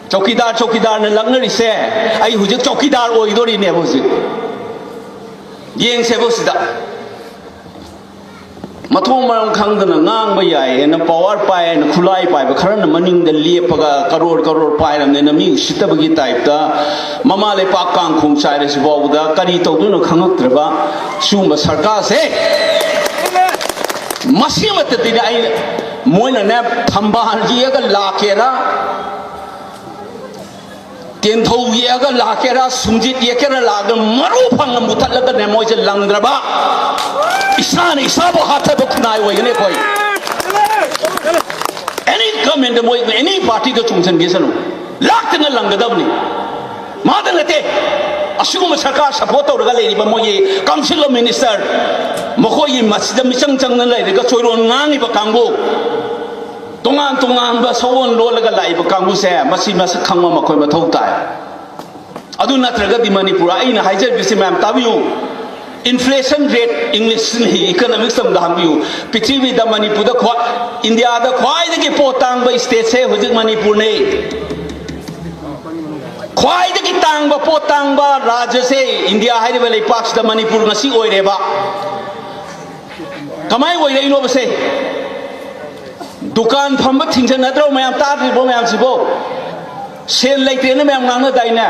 ꯆꯧꯀꯤꯗꯥꯔ, ꯆꯧꯀꯤꯗꯥꯔꯅ ꯂꯛꯅꯔꯤꯁꯦ, ꯑꯩ ꯍꯧꯖꯤꯛ ꯆꯧꯀꯤꯗꯥꯔ ꯑꯣꯏꯗꯣꯔꯤꯅꯦꯕ ꯍꯧꯖꯤꯛ꯫ ꯌꯦꯡꯁꯦꯕ ꯁꯤꯗ꯫ ꯃꯊꯣꯡ ꯃꯔꯝ ꯈꯪꯗꯅ ꯉꯥꯡꯕ ꯌꯥꯏ ꯍꯥꯏꯅ power ꯄꯥꯏ ꯍꯥꯏꯅ ꯈꯨꯠꯂꯥꯏ ꯄꯥꯏꯕ ꯈꯔꯅ ꯃꯅꯤꯡꯗ ꯂꯦꯞꯄꯒ ꯀꯔꯣꯔ ꯀꯔꯣꯔ ꯄꯥꯏꯔꯕꯅꯤꯅ ꯃꯤ ꯎꯁꯤꯠꯇꯕꯒꯤ type ꯇ ꯃꯃꯥ ꯂꯩꯄꯥꯛ ꯀꯥꯡꯈꯣꯡ ꯆꯥꯏꯔꯁꯤ ꯐꯥꯎꯕꯗ ꯀꯔꯤ ꯇꯧꯗꯣꯏꯅꯣ ꯈꯪꯉꯛꯇ꯭ꯔꯕ ꯁꯤꯒꯨꯝꯕ ꯁꯔꯀꯥꯔꯁꯦ ꯃꯁꯤꯃꯛꯇꯗꯤꯅꯦ ꯑꯩ, ꯃꯣꯏꯅꯅꯦ ꯊꯝꯕꯥꯜ ꯌꯦꯛꯑꯒ ꯂꯥꯛꯀꯦꯔꯥ, ꯇꯦꯟꯊꯧ ꯌꯦꯛꯑꯒ ꯂꯥꯛꯀꯦꯔꯥ, ꯁꯨꯝꯖꯤꯠ ꯌꯦꯛꯀꯦꯔꯥ ꯂꯥꯛꯑꯒ ꯃꯔꯨ ꯐꯪꯅ ꯃꯨꯊꯠꯂꯒꯅꯦ ꯃꯣꯏꯁꯦ ꯂꯪꯗ꯭ꯔꯕ, ꯏꯁꯥꯅ ꯏꯁꯥꯕꯨ ꯍꯥꯠꯊꯕ ꯈꯨꯟꯅꯥꯏ ꯑꯣꯏꯒꯅꯤ ꯑꯩꯈꯣꯏ꯫ Any government ꯗ ꯃꯣꯏ any party ꯗ ꯆꯣꯡꯁꯤꯟꯈꯤꯁꯅꯨ, ꯂꯥꯛꯇꯅ ꯂꯪꯒꯗꯕꯅꯤ꯫ ꯃꯥꯗ ꯅꯠꯇꯦ, ꯑꯁꯤꯒꯨꯝꯕ ꯁꯔꯀꯥꯔ support ꯇꯧꯔꯒ ꯂꯩꯔꯤꯕ ꯃꯣꯏꯒꯤ Council of Minister, ꯃꯈꯣꯏꯒꯤ ꯃꯁꯤꯗ ꯃꯤꯆꯪ ꯆꯪꯅ ꯂꯩꯔꯒ ꯆꯣꯏꯔꯣꯟ ꯉꯥꯡꯉꯤꯕ ꯀꯥꯡꯕꯨ, ꯇꯣꯉꯥꯟ ꯇꯣꯉꯥꯟꯕ ꯁꯑꯣꯟ ꯂꯣꯜꯂꯒ ꯂꯥꯛꯏꯕ ꯀꯥꯡꯕꯨꯁꯦ ꯃꯁꯤ ꯃꯁꯛ ꯈꯪꯕ ꯃꯈꯣꯏ ꯃꯊꯧ ꯇꯥꯏ꯫ ꯑꯗꯨ ꯅꯠꯇ꯭ꯔꯒꯗꯤ ꯃꯅꯤꯄꯨꯔ, ꯑꯩꯅ ꯍꯥꯏꯖꯔꯤꯕꯁꯤ ꯃꯌꯥꯝ ꯇꯥꯕꯤꯌꯨ, inflation rate, English ꯅꯤ, economics ꯇꯝꯕꯗ ꯍꯪꯕꯤꯌꯨ, ꯄ꯭ꯔꯤꯊꯤꯕꯤꯗ ꯃꯅꯤꯄꯨꯔꯗ ꯈ꯭ꯋꯥꯏ, ꯏꯟꯗꯤꯌꯥꯗ ꯈ꯭ꯋꯥꯏꯗꯒꯤ ꯄꯣꯠ ꯇꯥꯡꯕ state ꯁꯦ ꯍꯧꯖꯤꯛ ꯃꯅꯤꯄꯨꯔꯅꯤ꯫ ꯈ꯭ꯋꯥꯏꯗꯒꯤ ꯇꯥꯡꯕ, ꯄꯣꯠ ꯇꯥꯡꯕ ꯔꯥꯖ꯭ꯌꯁꯦ ꯏꯟꯗꯤꯌꯥ ꯍꯥꯏꯔꯤꯕ ꯂꯩꯄꯥꯛꯁꯤꯗ ꯃꯅꯤꯄꯨꯔ ꯉꯁꯤ ꯑꯣꯏꯔꯦꯕ꯫ ꯀꯃꯥꯏꯅ ꯑꯣꯏꯔꯛꯏꯅꯣꯕꯁꯦ? ꯗꯨꯀꯥꯟ ꯐꯝꯕ ꯊꯤꯡꯖꯤꯟꯅꯗ꯭ꯔꯣ ꯃꯌꯥꯝ? ꯇꯥꯗ꯭ꯔꯤꯕꯣ ꯃꯌꯥꯝꯁꯤꯕꯣ? ꯁꯦꯜ ꯂꯩꯇꯦꯅ ꯃꯌꯥꯝ ꯉꯥꯡꯅꯗꯥꯏꯅꯦ?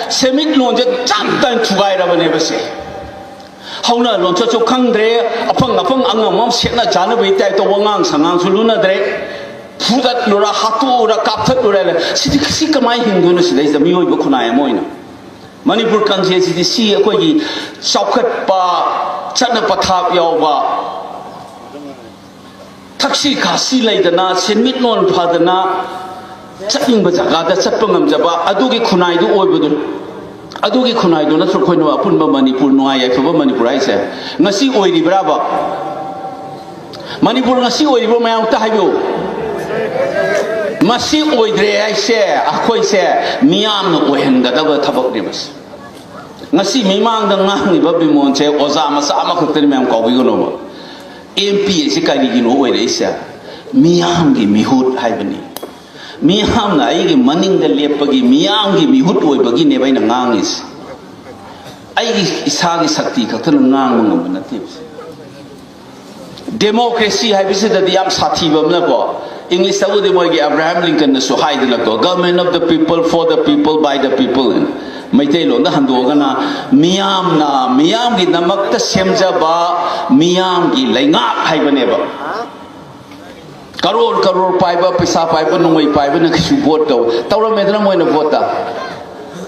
ꯁꯦꯟꯃꯤꯠꯂꯣꯟꯁꯦ ꯆꯞ ꯇꯥꯏꯅ ꯊꯨꯒꯥꯏꯔꯕꯅꯦꯕ ꯁꯦ꯫ ꯍꯧꯅ ꯂꯣꯟꯆꯠꯁꯨ ꯈꯪꯗ꯭ꯔꯦ, ꯑꯐꯪ ꯑꯐꯪ ꯑꯉꯝ ꯑꯃ ꯁꯦꯠꯅ ꯆꯥꯅꯕꯒꯤ type ꯇ ꯋꯥꯉꯥꯡ ꯁꯉꯥꯡꯁꯨ ꯂꯨꯅꯗ꯭ꯔꯦ꯫ ꯐꯨꯗꯠꯂꯨꯔ, ꯍꯥꯠꯇꯣꯛꯎꯔ, ꯀꯥꯞꯊꯠꯂꯨꯔ ꯂꯩ꯫ ꯁꯤꯗꯤ, ꯁꯤ ꯀꯃꯥꯏꯅ ꯍꯤꯡꯗꯣꯏꯅꯣ ꯁꯤꯗꯩꯁꯤꯗ ꯃꯤꯑꯣꯏꯕ ꯈꯨꯟꯅꯥꯏ ꯑꯃ ꯑꯣꯏꯅ? ꯃꯅꯤꯄꯨꯔ ꯀꯥꯡꯖꯩꯁꯤꯗꯤ ꯁꯤ ꯑꯩꯈꯣꯏꯒꯤ ꯆꯥꯎꯈꯠꯄ, ꯆꯠꯅ ꯄꯊꯥꯞ ꯌꯥꯎꯕ, ꯊꯛꯁꯤ ꯈꯥꯁꯤ ꯂꯩꯗꯅ, ꯁꯦꯟꯃꯤꯠꯂꯣꯟ ꯐꯗꯅ, ꯆꯠꯅꯤꯡꯕ ꯖꯒꯥꯗ ꯆꯠꯄ ꯉꯝꯖꯕ ꯑꯗꯨꯒꯤ ꯈꯨꯟꯅꯥꯏꯗꯨ ꯑꯣꯏꯕꯗꯨ, ꯑꯗꯨꯒꯤ ꯈꯨꯟꯅꯥꯏꯗꯨ ꯅꯠꯇ꯭ꯔꯣ ꯑꯩꯈꯣꯏꯅ ꯑꯄꯨꯟꯕ ꯃꯅꯤꯄꯨꯔ, ꯅꯨꯡꯉꯥꯏ ꯌꯥꯏꯐꯕ ꯃꯅꯤꯄꯨꯔ ꯍꯥꯏꯁꯦ? ꯉꯁꯤ ꯑꯣꯏꯔꯤꯕ꯭ꯔꯥꯕ? ꯃꯅꯤꯄꯨꯔ ꯉꯁꯤ ꯑꯣꯏꯔꯤꯕ꯭ꯔꯣ? ꯃꯌꯥꯝ ꯑꯝꯇ ꯍꯥꯏꯕꯤꯌꯨ꯫ ꯃꯁꯤ ꯑꯣꯏꯗ꯭ꯔꯦ ꯍꯥꯏꯁꯦ ꯑꯩꯈꯣꯏꯁꯦ ꯃꯤꯌꯥꯝꯅ ꯑꯣꯏꯍꯟꯒꯗꯕ ꯊꯕꯛꯅꯦ ꯃꯁꯤ꯫ ꯉꯁꯤ ꯃꯤꯃꯥꯡꯗ ꯉꯥꯡꯉꯤꯕ ꯕꯤꯃꯣꯟꯁꯦ ꯑꯣꯖꯥ ꯃꯆꯥ ꯑꯃꯈꯛꯇꯅꯤ, ꯃꯌꯥꯝ ꯀꯥꯎꯕꯤꯒꯅꯣꯕ꯫ ꯑꯦꯝ ꯄꯤ ꯑꯁꯤ ꯀꯔꯤꯒꯤꯅꯣ ꯑꯣꯏꯔꯛꯏꯁꯦ? ꯃꯤꯌꯥꯝꯒꯤ ꯃꯤꯍꯨꯠ ꯍꯥꯏꯕꯅꯤ꯫ ꯃꯤꯌꯥꯝꯅ ꯑꯩꯒꯤ ꯃꯅꯤꯡꯗ ꯂꯦꯞꯄꯒꯤ, ꯃꯤꯌꯥꯝꯒꯤ ꯃꯤꯍꯨꯠ ꯑꯣꯏꯕꯒꯤꯅꯦꯕ ꯑꯩꯅ ꯉꯥꯡꯉꯤꯁꯦ꯫ ꯑꯩꯒꯤ ꯏꯁꯥꯒꯤ ꯁꯛꯇꯤ ꯈꯛꯇꯅ ꯉꯥꯡꯕ ꯉꯝꯕ ꯅꯠꯇꯦꯕ꯫ ꯗꯦꯃꯣꯀ꯭ꯔꯦꯁꯤ ꯍꯥꯏꯕꯁꯤꯗꯗꯤ ꯌꯥꯝ ꯁꯥꯊꯤꯕ ꯑꯃꯅꯀꯣ, ꯏꯪꯂꯤꯁꯇꯕꯨꯗꯤ ꯃꯣꯏꯒꯤ Abraham ꯂꯤꯡꯀꯟꯅꯁꯨ ꯍꯥꯏꯗꯅꯀꯣ, "Government of the people, for the people, by the people" ꯍꯥꯏꯅ꯫ ꯃꯩꯇꯩꯂꯣꯟꯗ ꯍꯟꯗꯣꯛꯑꯒꯅ, ꯃꯤꯌꯥꯝꯅ ꯃꯤꯌꯥꯝꯒꯤꯗꯃꯛꯇ ꯁꯦꯝꯖꯕ ꯃꯤꯌꯥꯝꯒꯤ ꯂꯩꯉꯥꯛ ꯍꯥꯏꯕꯅꯦꯕ꯫ ꯀꯔꯣꯔ ꯀꯔꯣꯔ ꯄꯥꯏꯕ, ꯄꯩꯁꯥ ꯄꯥꯏꯕ, ꯅꯣꯡꯃꯩ ꯄꯥꯏꯕꯅ ꯀꯩꯁꯨ ꯚꯣꯠ ꯇꯧ-, ꯇꯧꯔꯝꯃꯦꯗꯅ ꯃꯣꯏꯅ ꯚꯣꯠꯇ꯫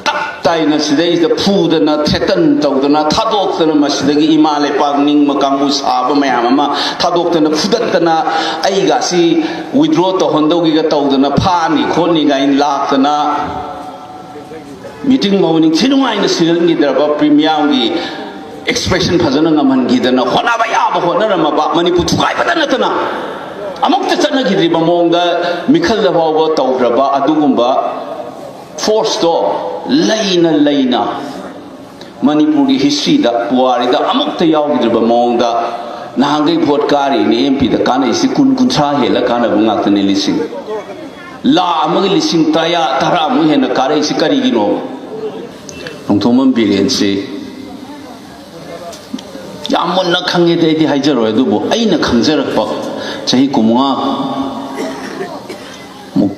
ꯇꯞ ꯇꯥꯏꯅ ꯁꯤꯗꯩꯁꯤꯗ ꯐꯨꯗꯅ, threaten ꯇꯧꯗꯅ, ꯊꯥꯗꯣꯛꯇꯅ, ꯃꯁꯤꯗꯒꯤ ꯏꯃꯥ ꯂꯩꯄꯥꯛ ꯅꯤꯡꯕ ꯀꯥꯡꯕꯨ ꯁꯥꯕ ꯃꯌꯥꯝ ꯑꯃ ꯊꯥꯗꯣꯛꯇꯅ, ꯐꯨꯗꯠꯇꯅ, ꯑꯩꯒꯁꯤ withdraw ꯇꯧꯍꯟꯗꯧꯒꯤꯒ ꯇꯧꯗꯅ, ꯐꯥꯅꯤ ꯈꯣꯠꯅꯤ ꯀꯥꯏꯅ ꯂꯥꯛꯇꯅ, ꯃꯤꯇꯤꯡ ꯃꯧ ꯅꯤꯡꯊꯤ ꯅꯨꯡꯉꯥꯏꯅ ꯁꯤꯜꯍꯟꯈꯤꯗ꯭ꯔꯕ, ꯄ꯭ꯔꯤꯃꯤꯌꯥꯝꯒꯤ expression ꯐꯖꯅ ꯉꯝꯍꯟꯈꯤꯗꯅ, ꯍꯣꯠꯅꯕ ꯌꯥꯕ ꯍꯣꯠꯅꯔꯝꯃꯕ, ꯃꯅꯤꯄꯨꯔ ꯊꯨꯒꯥꯏꯕꯗ ꯅꯠꯇꯅ ꯑꯃꯨꯛꯇ ꯆꯠꯅꯈꯤꯗ꯭ꯔꯤꯕ ꯃꯑꯣꯡꯗ ꯃꯤꯈꯜꯗ ꯐꯥꯎꯕ ꯇꯧꯈ꯭ꯔꯕ ꯑꯗꯨꯒꯨꯝꯕ force ꯇꯣ ꯂꯩꯅ ꯂꯩꯅ ꯃꯅꯤꯄꯨꯔꯒꯤ history ꯗ, ꯄꯨꯋꯥꯔꯤꯗ ꯑꯃꯨꯛꯇ ꯌꯥꯎꯈꯤꯗ꯭ꯔꯤꯕ ꯃꯑꯣꯡꯗ ꯅꯍꯥꯟꯈꯩ ꯚꯣꯠ ꯀꯥꯔꯤꯅꯤ ꯑꯦꯝ ꯄꯤ ꯗ ꯀꯥꯟꯅꯩꯁꯤ ꯀꯨꯟ, ꯀꯨꯟꯊ꯭ꯔꯥ ꯍꯦꯜꯂ ꯀꯥꯟꯅꯕ ꯉꯥꯛꯇꯅꯤ꯫ ꯂꯤꯁꯤꯡ, ꯂꯥꯈ ꯑꯃꯒꯤ ꯂꯤꯁꯤꯡ ꯇꯔꯥ, ꯇꯔꯥꯃꯨꯛ ꯍꯦꯟꯅ ꯀꯥꯔꯛꯏꯁꯤ ꯀꯔꯤꯒꯤꯅꯣ? ꯅꯣꯡꯊꯣꯝꯕꯝ ꯕꯤꯔꯦꯟꯁꯤ ꯌꯥꯝ ꯃꯨꯟꯅ ꯈꯪꯉꯦꯗꯤ ꯑꯩꯗꯤ ꯍꯥꯏꯖꯔꯣꯏ, ꯑꯗꯨꯕꯨ ꯑꯩꯅ ꯈꯪꯖꯔꯛꯄ ꯆꯍꯤ ꯀꯨꯟꯃꯉꯥ ꯃꯨꯛ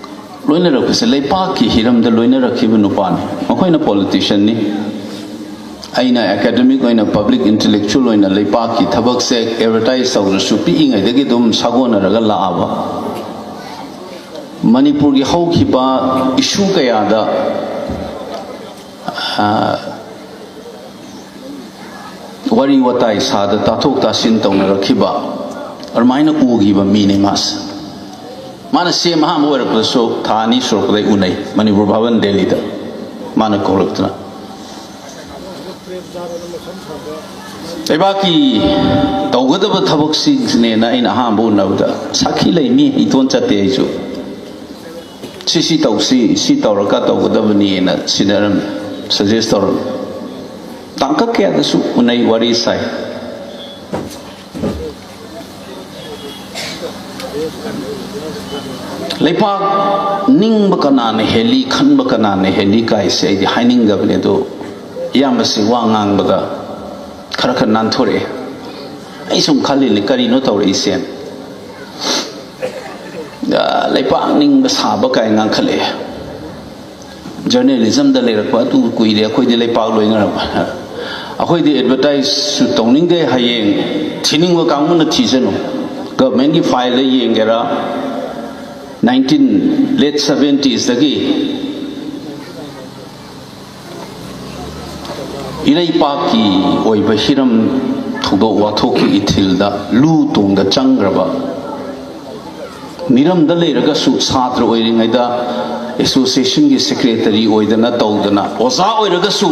ꯂꯣꯏꯅꯔꯛꯄꯁꯦ ꯂꯩꯄꯥꯛꯀꯤ ꯍꯤꯔꯝꯗ ꯂꯣꯏꯅꯔꯛꯈꯤꯕ ꯅꯨꯄꯥꯅꯤ꯫ ꯃꯈꯣꯏꯅ politician ꯅꯤ, ꯑꯩꯅ academic ꯑꯣꯏꯅ, public intellectual ꯑꯣꯏꯅ ꯂꯩꯄꯥꯛꯀꯤ ꯊꯕꯛꯁꯦ advertise ꯇꯧꯗ꯭ꯔꯁꯨ ꯄꯤꯛꯏꯉꯩꯗꯒꯤ ꯑꯗꯨꯝ ꯁꯥꯒꯣꯟꯅꯔꯒ ꯂꯥꯛꯑꯕ꯫ ꯃꯅꯤꯄꯨꯔꯒꯤ ꯍꯧꯈꯤꯕ issue ꯀꯌꯥꯗ, ꯑ, ꯋꯥꯔꯤ ꯋꯥꯇꯥꯏ ꯁꯥꯗ ꯇꯥꯊꯣꯛ ꯇꯥꯁꯤꯟ ꯇꯧꯅꯔꯛꯈꯤꯕ, ꯑꯗꯨꯃꯥꯏꯅ ꯎꯈꯤꯕ ꯃꯤꯅꯤ ꯃꯥꯁꯦ꯫ ꯃꯥꯅ ꯁꯤ ꯑꯦꯝ ꯑꯍꯥꯟꯕ ꯑꯣꯏꯔꯛꯄꯗꯁꯨ ꯊꯥ ꯑꯅꯤ ꯁꯨꯔꯛꯄꯗꯩ ꯎꯅꯩ, ꯃꯅꯤꯄꯨꯔ ꯚꯥꯕꯟ ꯗꯦꯜꯂꯤꯗ꯫ ꯃꯥꯅ ꯀꯧꯔꯛꯇꯅ, ꯂꯩꯕꯥꯛꯀꯤ ꯇꯧꯒꯗꯕ ꯊꯕꯛꯁꯤꯡꯁꯤꯅꯦꯅ ꯑꯩꯅ ꯑꯍꯥꯟꯕ ꯎꯅꯕꯗ ꯁꯥꯈꯤ ꯂꯩ, ꯃꯤ ꯏꯇꯣꯟ ꯆꯠꯇꯦ꯫ ꯑꯩꯁꯨ ꯁꯤ ꯁꯤ ꯇꯧꯁꯤ, ꯁꯤ ꯇꯧꯔꯒ ꯇꯧꯒꯗꯕꯅꯤꯅ ꯁꯤꯟꯅꯔꯝꯃꯤ, ꯁꯖꯦꯁ ꯇꯧꯔꯝꯃꯤ꯫ ꯇꯥꯡꯀꯛ ꯀꯌꯥꯗꯁꯨ ꯎꯅꯩ, ꯋꯥꯔꯤ ꯁꯥꯏ꯫ ꯂꯩꯄꯥꯛ ꯅꯤꯡꯕ ꯀꯅꯥꯅ ꯍꯦꯜꯂꯤ, ꯈꯟꯕ ꯀꯅꯥꯅ ꯍꯦꯜꯂꯤ ꯀꯥꯏꯁꯦ ꯑꯩꯗꯤ ꯍꯥꯏꯅꯤꯡꯗꯕꯅꯦ, ꯑꯗꯣ ꯏꯌꯥꯝꯕꯁꯤ ꯋꯥ ꯉꯥꯡꯕꯗ ꯈꯔ ꯈꯔ ꯅꯥꯟꯊꯣꯔꯛꯑꯦ꯫ ꯑꯩ ꯁꯨꯝ ꯈꯜꯂꯤꯅꯦ, ꯀꯔꯤꯅꯣ ꯇꯧꯔꯛꯏꯁꯦ? ꯑ, ꯂꯩꯄꯥꯛ ꯅꯤꯡꯕ ꯁꯥꯕ ꯀꯥꯏ ꯉꯥꯡꯈꯠꯂꯛꯑꯦ꯫ ꯖꯔꯅꯦꯂꯤꯖꯝꯗ ꯂꯩꯔꯛꯄ ꯑꯗꯨ ꯀꯨꯏꯔꯦ, ꯑꯩꯈꯣꯏꯗꯤ ꯂꯩꯄꯥꯛ ꯂꯣꯏꯅꯔꯕ꯫ ꯑꯩꯈꯣꯏꯗꯤ ꯑꯦꯗꯚꯔꯇꯥꯏꯖꯁꯨ ꯇꯧꯅꯤꯡꯗꯦ, ꯍꯌꯦꯡ ꯊꯤꯅꯤꯡꯕ ꯀꯥꯡꯕꯨꯅ ꯊꯤꯖꯅꯨ꯫ ꯒꯚꯔꯟꯃꯦꯟꯠꯀꯤ ꯐꯥꯏꯜꯗ ꯌꯦꯡꯒꯦꯔꯥ, ꯅꯥꯏꯟꯇꯤꯟ, ꯂꯦꯠ ꯁꯚꯦꯟꯇꯤꯁꯇꯒꯤ ꯏꯔꯩꯄꯥꯛꯀꯤ ꯑꯣꯏꯕ ꯍꯤꯔꯝ ꯊꯧꯗꯣꯛ ꯋꯥꯊꯣꯛꯀꯤ ꯏꯊꯤꯜꯗ ꯂꯨ ꯇꯣꯡꯗ ꯆꯪꯈ꯭ꯔꯕ, ꯃꯤꯔꯝꯗ ꯂꯩꯔꯒꯁꯨ ꯁꯥꯇ꯭ꯔ ꯑꯣꯏꯔꯤꯉꯩꯗ ꯑꯦꯁꯣꯁꯤꯌꯦꯁꯟꯒꯤ ꯁꯦꯀ꯭ꯔꯦꯇꯔꯤ ꯑꯣꯏꯗꯅ ꯇꯧꯗꯅ, ꯑꯣꯖꯥ ꯑꯣꯏꯔꯒꯁꯨ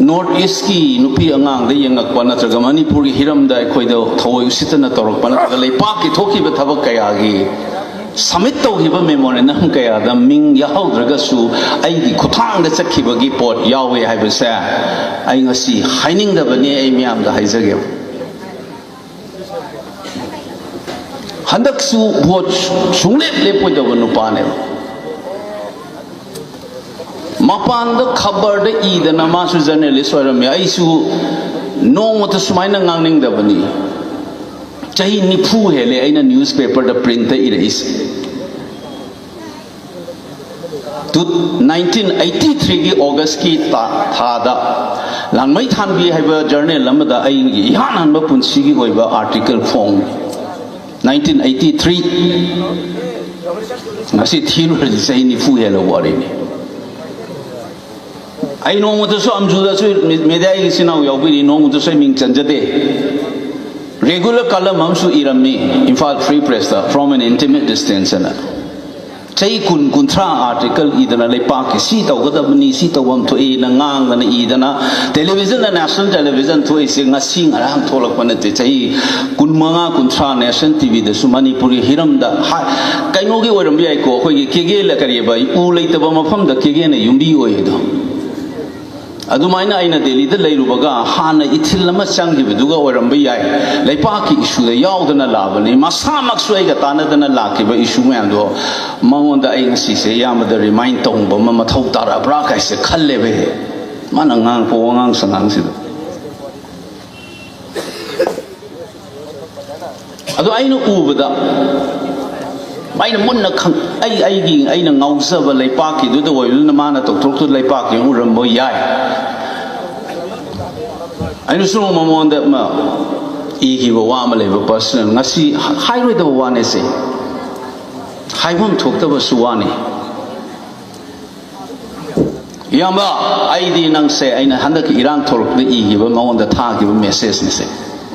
ꯅꯣꯔꯠ ꯏꯁꯀꯤ ꯅꯨꯄꯤ ꯑꯉꯥꯡꯗ ꯌꯦꯡꯉꯛꯄ ꯅꯠꯇ꯭ꯔꯒ ꯃꯅꯤꯄꯨꯔꯒꯤ ꯍꯤꯔꯝꯗ ꯑꯩꯈꯣꯏꯗ ꯊꯑꯣꯏ ꯎꯁꯤꯠꯇꯅ ꯇꯧꯔꯛꯄ ꯅꯠꯇ꯭ꯔꯒ ꯂꯩꯄꯥꯛꯀꯤ ꯊꯣꯛꯈꯤꯕ ꯊꯕꯛ ꯀꯌꯥꯒꯤ ꯁꯕꯃꯤꯠ ꯇꯧꯈꯤꯕ ꯃꯦꯃꯣꯔꯦꯟꯗꯝ ꯀꯌꯥꯗ ꯃꯤꯡ ꯌꯥꯎꯍꯧꯗ꯭ꯔꯒꯁꯨ, ꯑꯩꯒꯤ ꯈꯨꯠꯊꯥꯡꯗ ꯆꯠꯈꯤꯕꯒꯤ ꯄꯣꯠ ꯌꯥꯎꯋꯦ ꯍꯥꯏꯕꯁꯦ ꯑꯩ ꯉꯁꯤ ꯍꯥꯏꯅꯤꯡꯗꯕꯅꯤ, ꯑꯩ ꯃꯤꯌꯥꯝꯗ ꯍꯥꯏꯖꯒꯦ꯫ ꯍꯟꯗꯛꯁꯨ ꯚꯣꯠ ꯁꯨꯡꯂꯦꯞ ꯂꯦꯞꯄꯣꯏꯗꯕ ꯅꯨꯄꯥꯅꯦꯕ꯫ ꯃꯄꯥꯟꯗ ꯈꯕꯔꯗ ꯏꯗꯅ, ꯃꯥꯁꯨ ꯖꯔꯅꯦꯂꯤꯁ ꯑꯣꯏꯔꯝꯃꯦ, ꯑꯩꯁꯨ ꯅꯣꯡꯃꯇ ꯁꯨꯃꯥꯏꯅ ꯉꯥꯡꯅꯤꯡꯗꯕꯅꯤ꯫ ꯆꯍꯤ ꯅꯤꯐꯨ ꯍꯦꯜꯂꯦ ꯑꯩꯅ ꯅ꯭ꯌꯨꯁꯄꯦꯄꯔꯗ ꯄ꯭ꯔꯤꯟꯠꯇ ꯏꯔꯛꯏꯁꯦ꯫ ꯇꯨ, ꯅꯥꯏꯟꯇꯤꯟ ꯑꯩꯠꯇꯤ ꯊ꯭ꯔꯤꯒꯤ ꯑꯣꯒꯁꯀꯤ ꯇꯥ-, ꯊꯥꯗ ꯂꯥꯡꯃꯩ ꯊꯥꯟꯕꯤ ꯍꯥꯏꯕ ꯖꯔꯅꯦꯜ ꯑꯃꯗ ꯑꯩꯒꯤ ꯏꯍꯥꯟ ꯍꯥꯟꯕ ꯄꯨꯟꯁꯤꯒꯤ ꯑꯣꯏꯕ ꯑꯥꯔꯇꯤꯀꯜ ꯐꯣꯡꯉꯤ꯫ Nineteen eighty three. ꯉꯁꯤ ꯊꯤꯔꯨꯔꯗꯤ ꯆꯍꯤ ꯅꯤꯐꯨ ꯍꯦꯜꯂꯕ ꯋꯥꯔꯤꯅꯤ꯫ ꯑꯩ ꯅꯣꯡꯃꯇꯁꯨ ꯑꯝꯖꯨꯗꯁꯨ ꯃꯦꯗꯤꯌꯥꯒꯤ ꯏꯆꯤꯟ ꯏꯅꯥꯎ ꯌꯥꯎꯕꯤꯔꯤ, ꯅꯣꯡꯃꯇꯁꯨ ꯑꯩ ꯃꯤꯡ ꯆꯟꯖꯗꯦ꯫ ꯔꯦꯒꯨꯂꯔ ꯀꯂꯝ ꯑꯃꯁꯨ ꯏꯔꯝꯃꯤ Imphal free press, "From an intimate distance" ꯑꯅ꯫ ꯆꯍꯤ ꯀꯨꯟ, ꯀꯨꯟꯊ꯭ꯔꯥ ꯑꯥꯔꯇꯤꯀꯜ ꯏꯗꯅ, ꯂꯩꯄꯥꯛꯀꯤ ꯁꯤ ꯇꯧꯒꯗꯕꯅꯤ, ꯁꯤ ꯇꯧꯐꯝ ꯊꯣꯛꯏꯅ ꯉꯥꯡꯗꯅ ꯏꯗꯅ, ꯇꯦꯂꯤꯚꯤꯖꯟꯗ, ꯅꯦꯁꯅꯦꯜ ꯇꯦꯂꯤꯚꯤꯖꯟ ꯊꯣꯛꯏꯁꯦ ꯉꯁꯤ ꯉꯔꯥꯡ ꯊꯣꯛꯂꯛꯄ ꯅꯠꯇꯦ꯫ ꯆꯍꯤ ꯀꯨꯟꯃꯉꯥ, ꯀꯨꯟꯊ꯭ꯔꯥ ꯅꯦꯁꯅꯦꯜ ꯇꯤꯚꯤꯗꯁꯨ ꯃꯅꯤꯄꯨꯔꯒꯤ ꯍꯤꯔꯝꯗ ꯍꯥ-, ꯀꯩꯅꯣꯒꯤ ꯑꯣꯏꯔꯝꯕ ꯌꯥꯏꯀꯣ, ꯑꯩꯈꯣꯏꯒꯤ ꯀꯦꯒꯦ ꯀꯔꯤꯕ, ꯎ ꯂꯩꯇꯕ ꯃꯐꯝꯗ ꯀꯦꯒꯦꯅ ꯌꯨꯝꯕꯤ ꯑꯣꯏ ꯍꯥꯏꯗꯣ꯫ ꯑꯗꯨꯃꯥꯏꯅ ꯑꯩꯅ ꯗꯦꯜꯂꯤꯗ ꯂꯩꯔꯨꯕꯒ ꯍꯥꯟꯅ ꯏꯊꯤꯜ ꯑꯃ ꯆꯪꯈꯤꯕꯗꯨꯒ ꯑꯣꯏꯔꯝꯕ ꯌꯥꯏ꯫ ꯂꯩꯄꯥꯛꯀꯤ ꯏꯁꯨꯗ ꯌꯥꯎꯗꯅ ꯂꯥꯛꯑꯕꯅꯤ, ꯃꯁꯥꯃꯛꯁꯨ ꯑꯩꯒ ꯇꯥꯟꯅꯗꯅ ꯂꯥꯛꯈꯤꯕ ꯏꯁꯨ ꯃꯌꯥꯝꯗꯣ ꯃꯉꯣꯟꯗ ꯑꯩ ꯉꯁꯤꯁꯦ ꯏꯌꯥꯝꯕꯗ ꯔꯤꯃꯥꯏꯟ ꯇꯧꯕ ꯑꯃ ꯃꯊꯧ ꯇꯥꯔꯛꯑꯕ꯭ꯔꯥ ꯀꯥꯏꯁꯦ ꯈꯜꯂꯦꯕ꯫ ꯍꯦꯛ ꯃꯥꯅ ꯉꯥꯡꯉꯛꯄ ꯋꯥꯉꯥꯡ ꯁꯉꯥꯡꯁꯤꯗ ꯑꯗꯣ ꯑꯩꯅ ꯎꯕꯗ, ꯑꯩꯅ ꯃꯨꯟꯅ ꯈꯪ-, ꯑꯩ, ꯑꯩꯒꯤ, ꯑꯩꯅ ꯉꯥꯎꯖꯕ ꯂꯩꯄꯥꯛꯀꯤꯗꯨꯗ ꯑꯣꯏꯕꯗꯨꯅ ꯃꯥꯅ ꯇꯧꯊꯣꯔꯛꯇꯨ ꯂꯩꯄꯥꯛꯀꯤ ꯎꯔꯝꯕ ꯌꯥꯏ꯫ ꯑꯩꯅꯁꯨ ꯃꯉꯣꯟꯗ ꯑꯃ ꯏꯈꯤꯕ ꯋꯥ ꯑꯃ ꯂꯩꯕ, ꯄꯔꯁꯅꯦꯜ, ꯉꯁꯤ ꯍꯥꯏꯔꯣꯏꯗꯕ ꯋꯥꯅꯦꯁꯦ, ꯍꯥꯏꯐꯝ ꯊꯣꯛꯇꯕꯁꯨ ꯋꯥꯅꯤ꯫ ꯏꯌꯥꯝꯕ, ꯑꯩꯗꯤ ꯅꯪꯁꯦ, ꯑꯩꯅ ꯍꯟꯗꯛꯀꯤ ꯏꯔꯥꯡ ꯊꯣꯛꯂꯛꯄꯗ ꯏꯈꯤꯕ, ꯃꯉꯣꯟꯗ ꯊꯥꯈꯤꯕ ꯃꯦꯁꯦꯖꯅꯤꯁꯦ,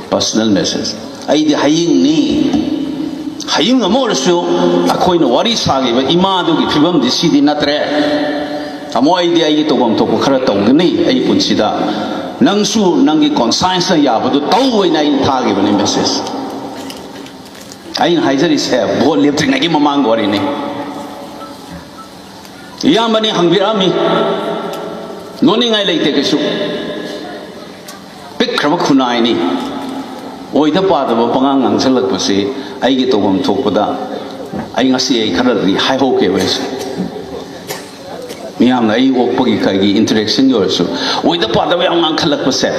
ꯄꯔꯁꯅꯦꯜ ꯃꯦꯁꯦꯖ꯫ "ꯑꯩꯗꯤ ꯍꯌꯤꯡꯅꯤ, ꯍꯌꯤꯡ ꯑꯃ ꯑꯣꯏꯔꯁꯨ ꯑꯩꯈꯣꯏꯅ ꯋꯥꯔꯤ ꯁꯥꯈꯤꯕ ꯏꯃꯥꯗꯨꯒꯤ ꯐꯤꯕꯝꯗꯤ ꯁꯤꯗꯤ ꯅꯠꯇ꯭ꯔꯦ꯫ ꯇꯥꯃꯣ, ꯑꯩꯗꯤ ꯑꯩꯒꯤ ꯇꯧꯐꯝ ꯊꯣꯛꯄ ꯈꯔ ꯇꯧꯒꯅꯤ ꯑꯩ ꯄꯨꯟꯁꯤꯗ꯫ ꯅꯪꯁꯨ ꯅꯪꯒꯤ ꯀꯣꯟꯁꯥꯏꯟꯁꯅ ꯌꯥꯕꯗꯨ ꯇꯧ" ꯍꯥꯏꯅ ꯑꯩꯅ ꯊꯥꯈꯤꯕꯅꯤ ꯃꯦꯁꯦꯖ꯫ ꯑꯩꯅ ꯍꯥꯏꯖꯔꯤꯁꯦ ꯚꯣꯠ ꯂꯦꯞꯇ꯭ꯔꯤꯉꯩꯒꯤ ꯃꯃꯥꯡꯒꯤ ꯋꯥꯔꯤꯅꯤ꯫ ꯏꯌꯥꯝꯕꯅꯤ ꯍꯪꯕꯤꯔꯛꯑꯝꯃꯤ, ꯅꯣꯛꯅꯤꯡꯉꯥꯏ ꯂꯩꯇꯦ ꯀꯩꯁꯨ꯫ ꯄꯤꯛꯈ꯭ꯔꯕ ꯈꯨꯟꯅꯥꯏꯅꯤ꯫ ꯑꯣꯏꯗ ꯄꯥꯗꯕ ꯄꯉꯥꯡ ꯉꯥꯡꯁꯤꯜꯂꯛꯄꯁꯤ ꯑꯩꯒꯤ ꯇꯧꯐꯝ ꯊꯣꯛꯄꯗ ꯑꯩ ꯉꯁꯤ ꯑꯩ ꯈꯔꯗꯤ ꯍꯥꯏꯍꯧꯒꯦꯕ ꯑꯩꯁꯦ꯫ ꯃꯤꯌꯥꯝꯅ ꯑꯩ ꯑꯣꯛꯄꯒꯤ ꯀꯩꯒꯤ ꯏꯟꯇꯔꯦꯛꯁꯟꯒꯤ ꯑꯣꯏꯔꯁꯨ ꯑꯣꯏꯗ ꯄꯥꯗꯕ ꯌꯥꯝ ꯉꯥꯡꯈꯠꯂꯛꯄꯁꯦ꯫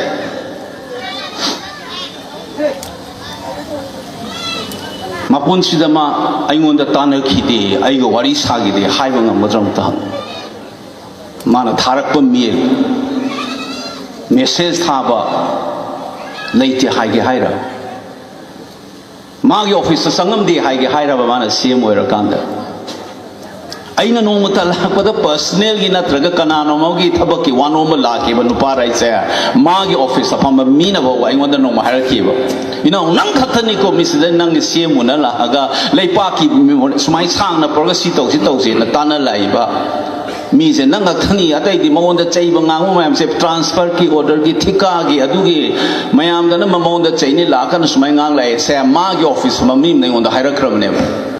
ꯃꯄꯨꯟꯁꯤꯗ ꯃꯥ ꯑꯩꯉꯣꯟꯗ ꯇꯥꯟꯅꯈꯤꯗꯦ, ꯑꯩꯒ ꯋꯥꯔꯤ ꯁꯥꯈꯤꯗꯦ ꯍꯥꯏꯕ ꯉꯝꯒꯗ꯭ꯔꯥ ꯑꯝꯇ ꯍꯪꯉꯨ꯫ ꯃꯥꯅ ꯊꯥꯔꯛꯄ ꯃꯦꯜ, ꯃꯦꯁꯦꯖ ꯊꯥꯕ ꯂꯩꯇꯦ ꯍꯥꯏꯒꯦ ꯍꯥꯏꯔ? ꯃꯥꯒꯤ ꯑꯣꯐꯤꯁꯇ ꯆꯪꯉꯝꯗꯦ ꯍꯥꯏꯒꯦ ꯍꯥꯏꯔꯕ ꯃꯥꯅ ꯁꯤ ꯑꯦꯝ ꯑꯣꯏꯔꯀꯥꯟꯗ? ꯑꯩꯅ ꯅꯣꯡꯃꯇ ꯂꯥꯛꯄꯗ ꯄꯔꯁꯅꯦꯜꯒꯤ ꯅꯠꯇ꯭ꯔꯒ ꯀꯅꯥꯅꯣ ꯑꯃꯒꯤ ꯊꯕꯛꯀꯤ ꯋꯥꯅꯣꯝꯕ ꯂꯥꯛꯈꯤꯕ ꯅꯨꯄꯥ ꯍꯥꯏꯁꯦ, ꯃꯥꯒꯤ ꯑꯣꯐꯤꯁꯇ ꯐꯝꯕ ꯃꯤꯅ ꯐꯥꯎꯕ ꯑꯩꯉꯣꯟꯗ ꯅꯣꯡꯃ ꯍꯥꯏꯔꯛꯈꯤꯕ, "ꯏꯅꯥꯎ, ꯅꯪ ꯈꯛꯇꯅꯤꯀꯣ ꯃꯤꯁꯤꯗ ꯅꯪꯒꯤ ꯁꯤ ꯑꯦꯝ ꯑꯣꯅ ꯂꯥꯛꯑꯒ ꯂꯩꯄꯥꯛꯀꯤ ꯃꯤ ꯁꯨꯃꯥꯏꯅ ꯁꯥꯡꯅ ꯄꯨꯔꯒ ꯁꯤ ꯇꯧꯁꯤ ꯇꯧꯁꯤꯅ ꯇꯥꯟꯅ ꯂꯥꯛꯏꯕ ꯃꯤꯁꯦ, ꯅꯪ ꯈꯛꯇꯅꯤ꯫ ꯑꯇꯩꯗꯤ ꯃꯉꯣꯟꯗ ꯆꯩꯕ ꯉꯥꯡꯕ ꯃꯌꯥꯝꯁꯦ ꯇ꯭ꯔꯥꯟꯁꯐꯔꯒꯤ ꯑꯣꯔꯗꯔꯒꯤ ꯊꯤꯀꯥꯒꯤ ꯑꯗꯨꯒꯤ ꯃꯌꯥꯝꯗꯅ ꯃꯉꯣꯟꯗ ꯆꯩꯅꯤ ꯂꯥꯛꯑꯀꯥꯟꯗ ꯁꯨꯃꯥꯏꯅ ꯉꯥꯡ ꯂꯥꯛꯑꯦ ꯁꯦ, ꯃꯥꯒꯤ ꯑꯣꯐꯤꯁ ꯐꯝꯕ ꯃꯤ ꯑꯃꯅ ꯑꯩꯉꯣꯟꯗ ꯍꯥꯏꯔꯛꯈ꯭ꯔꯕꯅꯦꯕ"꯫